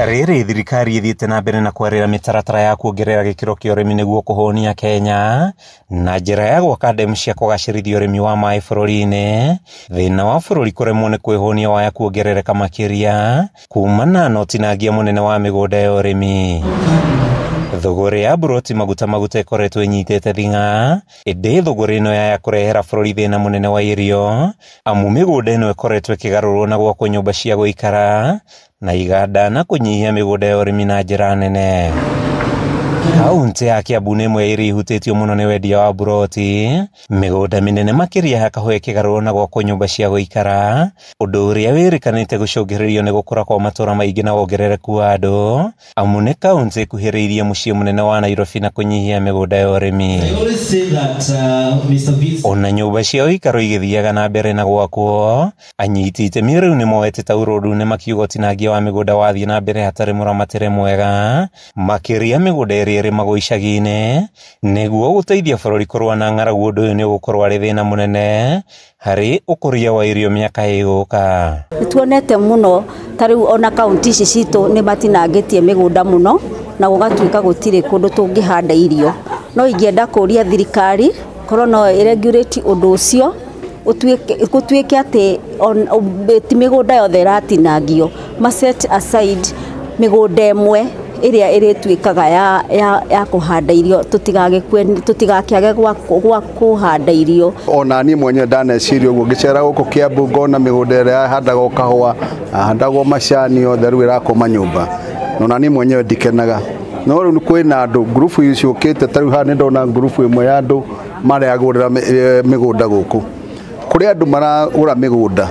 Rĩrĩ thirikari ĩthiĩte na mbere na kwarĩra mĩtaratara ya kuongerera gĩkĩro kĩa ũrĩmi nĩguo kũhũnia Kenya na njĩra ya gwaka ndemu cia kũgacĩrithia ũrĩmi wa maĩ bũrũri-inĩ, thĩna wa bũrũri kũremwo nĩ kwĩhũnia waya kuongerereka makĩria kumana na ũtinangia mũnene wa mĩgũnda ya ũrĩmi. Thũgũrĩ ya mburoti maguta maguta ĩkoretwo ĩnyitĩte thing'a, ĩndĩ thũgũrĩ ĩno yaya kũrehera bũrũri thĩna mũnene wa irio, amu mĩgũnda ĩno ĩkoretwo ĩkĩgarũrwo na gwakwo nyũmba cia gũikara na iganda na kũnyihia mĩgũnda ya ũrĩmi na njĩra nene. Kaũntĩ ya Kiambu nĩ ĩmwe ya iria ihutĩtio mũno nĩ wendia wa mburoti, mĩgũnda mĩnene makĩria ya kahũa ĩkĩgarũrwo na gwakwo nyũmba cia gũikara, ũndũ ũrĩa wĩrĩkanĩte gũcũngĩrĩrio nĩ gũkũra kwa matũũra maingĩ na wongerereku wa andũ, amu nĩ kaũntĩ ĩkuhĩrĩirie mũciĩ mũnene wa Nairobi na kũnyihia mĩgũnda ya ũrĩmi. I always say that Mr. Vince Ona nyũmba cia ũikaro igĩthiaga na mbere na gwakwo, anyiti itemi rĩu nĩ moete tauro ndune makiuga ũtinangia wa mĩgũnda wathiĩ na mbere hatarĩ mũramatĩre mwega, makĩria mĩgũnda ĩrĩa ĩrĩmagwo icagi-inĩ, nĩguo gũteithia bũrũri kũrũa na ng'aragu. Ũndũ ũyũ nĩ ũgũkorwo arĩ thĩna mũnene harĩ ũkũria wa irio mĩaka ĩgũka. Nĩ tuonete mũno ta rĩu ona kaunti ici citũ nĩ matinangĩtie mĩgũnda mũno na gũgatuĩka gũtirĩ kũndũ tũngĩhanda irio. No ingĩenda kũria thirikari korwo no ĩregulate ũndũ ũcio, gũtuĩke atĩ ti mĩgũnda yothe ĩratinangio, ma set aside mĩgũnda ĩmwe ĩrĩa ĩrĩtuĩkaga ya kũhanda irio, tũtigakĩage gwa kũhanda irio. Ona niĩ mwenyewe ndaneciria ũguo ngĩcera gũkũ Kiambu ngona mĩgũnda ĩrĩa yahandagwo kahũa, yahandagwo macani yothe rĩu ĩrakwo manyũmba, na ona niĩ mwenyewe ndikenaga. No rĩu kwĩna andũ ngurubu ciũkĩte, ta rĩu haha nĩ ndona ngurubu ĩmwe ya andũ maragũrĩra mĩgũnda gũkũ, kũrĩ andũ maragũra mĩgũnda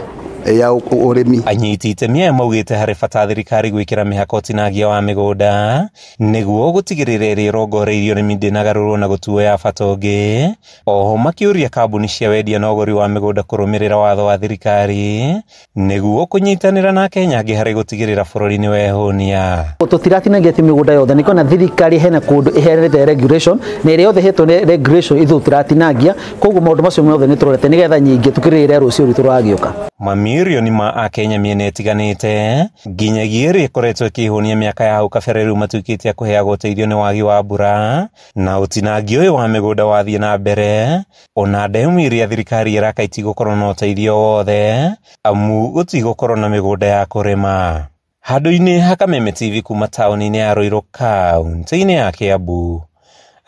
ya ũrĩmi. Anyiti itemi aya maugĩte harĩ bata thirikari gwĩkĩra mĩhaka ũtinangia wa mĩgũnda nĩguo gũtigĩrĩra ĩrĩa ĩrongoreirio ũrĩmi ndĩnagarũrwo na gũtuo ya bata ũngĩ. Oho makĩũria kambuni cia wendia na ũgũri wa mĩgũnda kũrũmĩrĩra watho wa thirikari nĩguo kũnyitanĩra na Kenya angĩ harĩ gũtigĩrĩra bũrũri nĩ wehũnia. Tũtiratinangia ti mĩgũnda yothe, nĩ kuona thirikari hena kũndũ ĩheanĩte regulation, na ĩrĩa yothe ĩhetwo nĩ regulation ithuĩ tũtiratinangia, koguo maũndũ macio mothe nĩ tũrorete nĩgetha nyingĩ tũkĩrĩre rũciũ rwitũ rũragĩũka. Mamirioni ma akenya mĩena ĩtiganĩte nginyagia ĩrĩa ĩkoretwo ĩkĩhũnia mĩaka ya hau kabere rĩu matuĩkĩte a kũheagwo ũteithio nĩ wagi wa mbura na ũtinangia ũyũ wa mĩgũnda wathiĩ na mbere, ona ndemu iria thirikari ĩraka itigũkorwo na ũteithio wothe amu gũtigũkorwo na mĩgũnda ya kũrĩma. Handũ-inĩ ha Kameme TV kuma taũni-inĩ ya Ruiru kaũntĩ-inĩ ya Kiambu,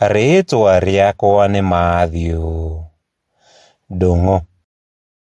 rĩtwa rĩakwa nĩ Matthew Ndung'u.